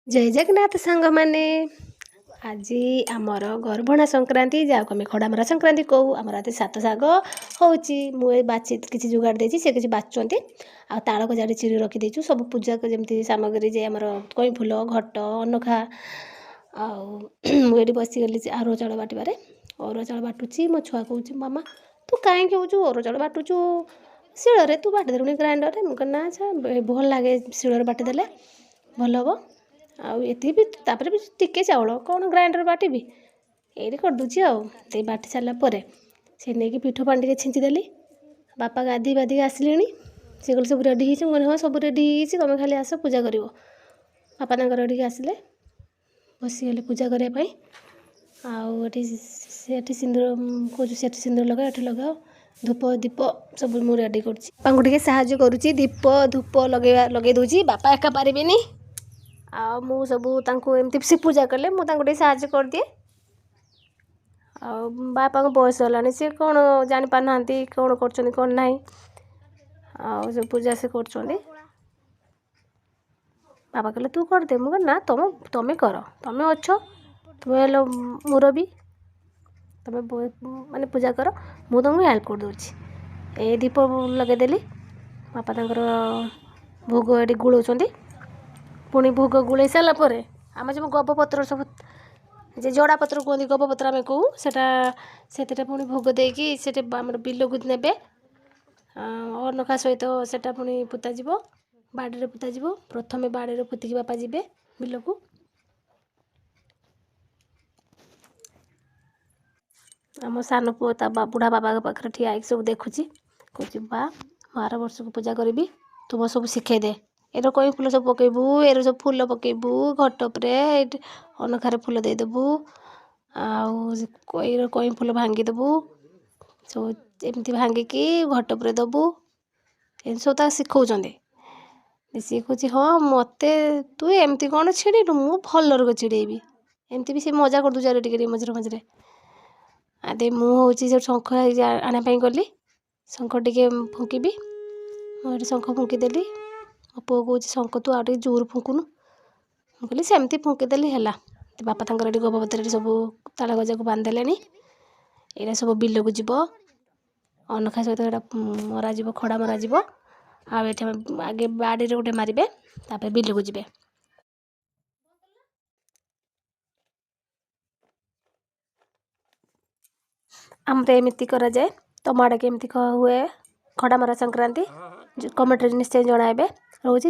ଜୟ ଜଗନ୍ନାଥ ସାଙ୍ଗମାନେ। ଆଜି ଆମର ଗର୍ଭଣା ସଂକ୍ରାନ୍ତି, ଯାହାକୁ ଆମେ ଖଡ଼ାମରା ସଂକ୍ରାନ୍ତି କହୁ। ଆମର ଆଜି ସାତ ଶାଗ ହେଉଛି। ମୁଁ ଏ ବାଛି କିଛି ଯୋଗାଡ଼ ଦେଇଛି, ସେ କିଛି ବାଛୁଛନ୍ତି। ଆଉ ତାଳ ଗଜାରେ ଚିରି ରଖିଦେଇଛୁ ସବୁ ପୂଜାକୁ ଯେମିତି ସାମଗ୍ରୀ, ଯେ ଆମର କଇଁ ଫୁଲ, ଘଟ, ଅନଖା। ଆଉ ମୁଁ ଏଠି ବସିଗଲି ଅରୁଆ ଚାଉଳ ବାଟିବାରେ। ଅରୁଆ ଚାଉଳ ବାଟୁଛି। ମୋ ଛୁଆ କହୁଛି, ମାମା ତୁ କାହିଁକି ହେଉଛୁ ଅରୁଆ ଚାଉଳ ବାଟୁଛୁ ଶିଳରେ, ତୁ ବାଟିଦେଲୁନି ଗ୍ରାଇଣ୍ଡରରେ? ମୁଁ କହିଲି, ନା ଆଚ୍ଛା, ଭଲ ଲାଗେ ଶିଳରେ ବାଟିଦେଲେ ଭଲ ହେବ। ଆଉ ଏତିକି ବି ତାପରେ ବି ଟିକେ ଚାଉଳ କ'ଣ ଗ୍ରାଇଣ୍ଡର ବାଟିବି, ଏଇଠି କରିଦେଉଛି। ଆଉ ଦେଇ ବାଟି ସାରିଲା ପରେ ସେ ନେଇକି ପିଠଉ ପାଣି ଟିକେ ଛିଞ୍ଚିଦେଲି। ବାପା ଗାଧୋଇ ବାଧିକି ଆସିଲେଣି। ସେ କହିଲେ, ସବୁ ରେଡ଼ି ହେଇଛି? ମୁଁ କହିଲି, ହଁ ସବୁ ରେଡ଼ି ହେଇଯାଇଛି, ତୁମେ ଖାଲି ଆସ ପୂଜା କରିବ। ବାପା ତାଙ୍କର ଏଠିକି ଆସିଲେ, ବସିଗଲେ ପୂଜା କରିବା ପାଇଁ। ଆଉ ଏଠି ସେଠି ସିନ୍ଦୁର କହୁଛୁ, ସେଠି ସିନ୍ଦୁର ଲଗାଅ, ଏଠି ଲଗାଅ, ଧୂପ ଦୀପ ସବୁ ମୁଁ ରେଡ଼ି କରୁଛି। ବାପାଙ୍କୁ ଟିକେ ସାହାଯ୍ୟ କରୁଛି, ଦୀପ ଧୂପ ଲଗେଇବା ଲଗେଇ ଦେଉଛି। ବାପା ଏକା ପାରିବେନି। ଆଉ ମୁଁ ସବୁ ତାଙ୍କୁ ଏମିତି ସେ ପୂଜା କଲେ ମୁଁ ତାଙ୍କୁ ଟିକେ ସାହାଯ୍ୟ କରିଦିଏ। ଆଉ ବାପାଙ୍କ ବୟସ ହେଲାଣି, ସେ କ'ଣ ଜାଣିପାରୁନାହାନ୍ତି କ'ଣ କରୁଛନ୍ତି କ'ଣ ନାହିଁ। ଆଉ ସେ ପୂଜା ସେ କରୁଛନ୍ତି। ବାପା କହିଲେ, ତୁ କରିଦେ। ମୁଁ କହିଲି, ନା ତମେ କର, ତମେ ଅଛ, ତୁମେ ହେଲ ମୁରବି, ତମେ ମାନେ ପୂଜା କର, ମୁଁ ତୁମକୁ ହେଲ୍ପ କରିଦେଉଛି। ଏ ଦୀପ ଲଗେଇଦେଲି। ବାପା ତାଙ୍କର ଭୋଗ ଏଠି ଗୋଳଉଛନ୍ତି। ପୁଣି ଭୋଗ ଗୋଳେଇ ସାରିଲା ପରେ ଆମେ ଯେଉଁ ଗବ ପତ୍ର ସବୁ, ଯେ ଜଡ଼ା ପତ୍ର କୁହନ୍ତି, ଗବ ପତ୍ର ଆମେ କହୁ ସେଟା, ସେଥିରେ ପୁଣି ଭୋଗ ଦେଇକି ସେଠି ଆମର ବିଲକୁ ନେବେ। ଅନଖା ସହିତ ସେଟା ପୁଣି ପୋତାଯିବ, ବାଡ଼ିରେ ପୋତାଯିବ। ପ୍ରଥମେ ବାଡ଼ିରେ ପୋତିକି ବାପା ଯିବେ ବିଲକୁ। ଆମ ସାନ ପୁଅ ତା ବୁଢ଼ା ବାବାଙ୍କ ପାଖରେ ଠିଆ ହେଇକି ସବୁ ଦେଖୁଛି। କହୁଛି, ବା ମୁଁ ଆର ବର୍ଷକୁ ପୂଜା କରିବି, ତୁମ ସବୁ ଶିଖେଇ ଦେ। ଏର କଇଁ ଫୁଲ ସବୁ ପକେଇବୁ, ଏର ସବୁ ଫୁଲ ପକେଇବୁ ଘଟ ଉପରେ, ଏଇଠି ଅନଖାରେ ଫୁଲ ଦେଇଦେବୁ, ଆଉ କଇଁର କଇଁ ଫୁଲ ଭାଙ୍ଗିଦେବୁ, ସବୁ ଏମିତି ଭାଙ୍ଗିକି ଘଟ ଉପରେ ଦେବୁ। ଏମିତି ସବୁ ତାକୁ ଶିଖଉଛନ୍ତି। ସିଏ କହୁଛି, ହଁ ମୋତେ ତୁ ଏମିତି କ'ଣ ଛିଡ଼େଇଲୁ, ମୁଁ ଭଲରେ ଛିଡ଼େଇବି। ଏମିତି ବି ସେ ମଜା କରିଦେଉଛି ଆରେ ଟିକେ ଟିକେ ମଝିରେ ମଝିରେ। ଆଦେ ମୁଁ ହେଉଛି ସେ ଶଙ୍ଖ ଆଣିବା ପାଇଁ ଗଲି, ଶଙ୍ଖ ଟିକେ ଫୁଙ୍କିବି। ମୁଁ ଏଠି ଶଙ୍ଖ ଫୁଙ୍କିଦେଲି। ମୋ ପୁଅ କହୁଛି, ଶଙ୍ଖ ତୁ ଆଉ ଟିକେ ଜୋର ଫୁଙ୍କୁନୁ। ମୁଁ କହିଲି, ସେମିତି ଫୁଙ୍କିଦେଲି ହେଲା। ବାପା ତାଙ୍କର ଏଠି ଗୋବପତ୍ରରେ ସବୁ ତାଳ ଗଜାକୁ ବାନ୍ଧିଦେଲେଣି। ଏଇଟା ସବୁ ବିଲକୁ ଯିବ, ଅନଖା ସହିତ ଏଇଟା ମରାଯିବ, ଖଡ଼ା ମରାଯିବ। ଆଉ ଏଠି ଆମେ ଆଗେ ବାଡ଼ିରେ ଗୋଟେ ମାରିବେ, ତାପରେ ବିଲକୁ ଯିବେ। ଆମର ଏମିତି କରାଯାଏ। ତମ ଆଡ଼େ କେମିତି ହୁଏ ଖଡ଼ାମରା ସଂକ୍ରାନ୍ତି, କମେଣ୍ଟରେ ନିଶ୍ଚୟ ଜଣାଇବେ। ରହୁଛି।